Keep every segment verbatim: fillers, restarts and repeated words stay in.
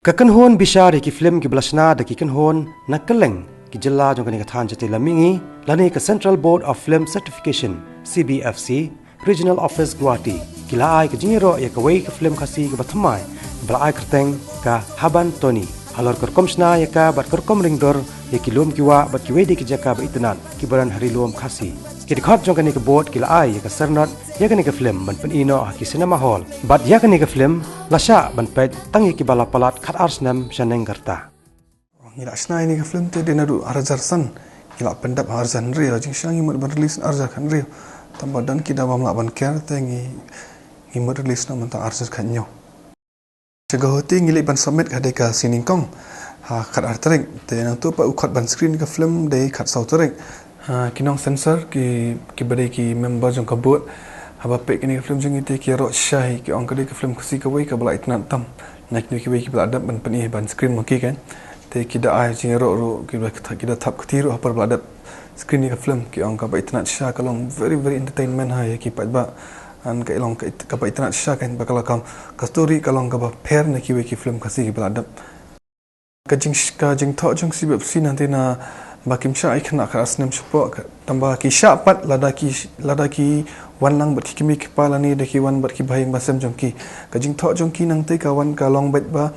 Ka kynhun bishar ïa ki film kiba la shna da ki kynhun na kylleng ki jylla jong kane ka thaiñ jatei lam mihngi, lane ka Central Board of Film Certification, C B F C, Regional Office, Guwahati, ki la ai ka jingïaroh ïa kawei ka film Khasi kaba thymmai, ba la ai kyrteng ka Haban Tony. Halor ka rukom shna ïa ka bad ka rukom ringdur ïa ki lum ki wah bad kiwei de ki jaka ba itynnad kiba don ha ri lum Khasi. Ki dkhot jong kane ka board ki la ai ïa ka syrnod ïa kane ka film ban pyni noh ha ki cinema hall. Bad ïa kane ka film la shah ban peit tang ïa kiba la palat khatar snem shaneng ka rta. Ngi la shna ïa kane ka film te dei naduh arhajar san. Ngi la pyndep ha arhajar hynriew, la jingshna ngi mut ban release arhajar khathynriew. Tangba don ki daw bym lah ban ker te ngi, ngi mut release noh mynta arhajar khathynñiew. Sha Guwahati ngi leit ban submit ha dei ka sngi nyngkong ha khatar tarik. Te nangta pat u khot ban screen ka film dei khatsaw tarik. Ha, ki nong censor ki, kiba dei ki member jong ka board, haba peit kane ka film jong ngi te ki ïaroh shisha hi, ki ong ka dei ka film Khasi kawei kaba la itynnad tam na kine kiwei kiba la dep ban pyni ban screen ma ki kan. Te ki da ai jingïaroh ruh, ki da, ki da thap kti ruh ha por ba la dep screen ïa ka film, ki ong kaba itynnad shisha, ka long very, very entertainment ha ïa ki paidbah. An ka long ka it-, kaba itynnad shisha kan, ba ka la kam ka story ka long kaba pher na kiwei ki film Khasi kiba la dep. Ka jing, ka jingthoh jong C B F C nangta na ba kim shah ai khynnah khatar snem shapoh, ka, tangba ki shah pat lada ki, lada ki wan lang bad ki kmie ki kpa lane da ki wan bad ki bahaïing bahasem jong ki. Ka jingthoh jong ki nangta ka wan ka long beit ba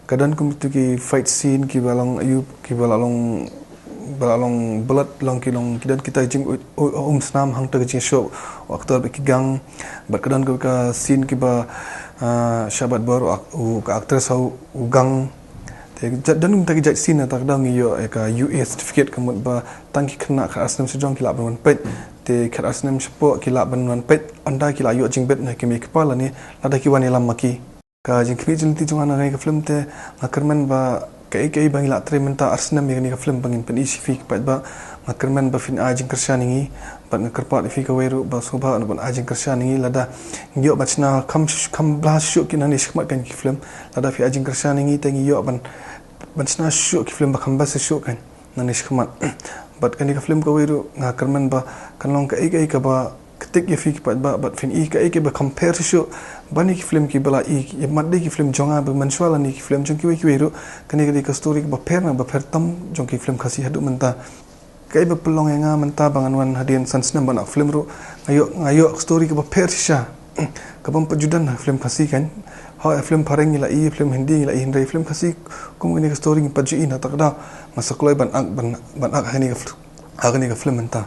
ka don kum kitu ki fight scene kiba long ayu, kiba la long, ba la long blood, long ki long ki don kita jing u-, u-, umsnam hangta ka jingshoh u actor bad ki gang, bad ka don ka, ka scene kiba, ah, shah bat bor u ak-, u, ka actress ha u, u gang. Te jait, don kumta ki jait scene na ta ka daw ngi ïoh ïa ka U A certificate, ka mut ba tang ki khynnah khatar snem shajrong ki lah ban wan peit. Te khatar snem shapoh ki lah ban wan peit, ynda ki la ïoh jingbit na ki kmie ki kpa lane lada ki wan ïalam ma ki. Ka jingkhmih jingluti jong nga na kane ka film te, nga kyrmen ba kaei kaei ba ngi la trei mynta ar snem ïa kane ka film ba ngin pyni sha phi ki paidbah, nga kyrmen ba phin ai jingkyrshan ïa ngi, bad nga kyrpad ïa phi kawei ruh ba sngewbha ban ai jingkyrshan ïa ngi lada ngi ïoh ban shna kham, kham bha shuh ki nangne shakhmat kan ki film. Lada phi ai jingkyrshan ïa ngi te ngi ïoh ban, ban shna shuh ki film ba kham bha shuh kan nangne shakhmat. Bad kane ka film kawei ruh nga kyrmen ba kan long kaei kaei kaba ktik ïa phi ki paidbah, bad phin i kaei kaei ba kham pher shuh ban ïa ki film kiba la i, ïa mat dei ki film jong nga ba mynshuwa lane ki film jong kiwei kiwei ruh. Kane ka dei ka story kaba pher na ba pher tam jong ki film Khasi haduh mynta. Kaei ba pynlong ïa nga mynta ba ngan wan hadien san snem ban act film ruh, nga ïoh, nga ïoh story kaba pher shisha, kaba ym pat ju don ha film Khasi kan. Ha film phareng ngi la i, film Hindi ngi la i, hynrei film Khasi kum kane ka story ngim pat ju i na ta ka daw. Nga sa kloi ban act, ban, ban act ha kane ka fil-, ha kane ka film mynta.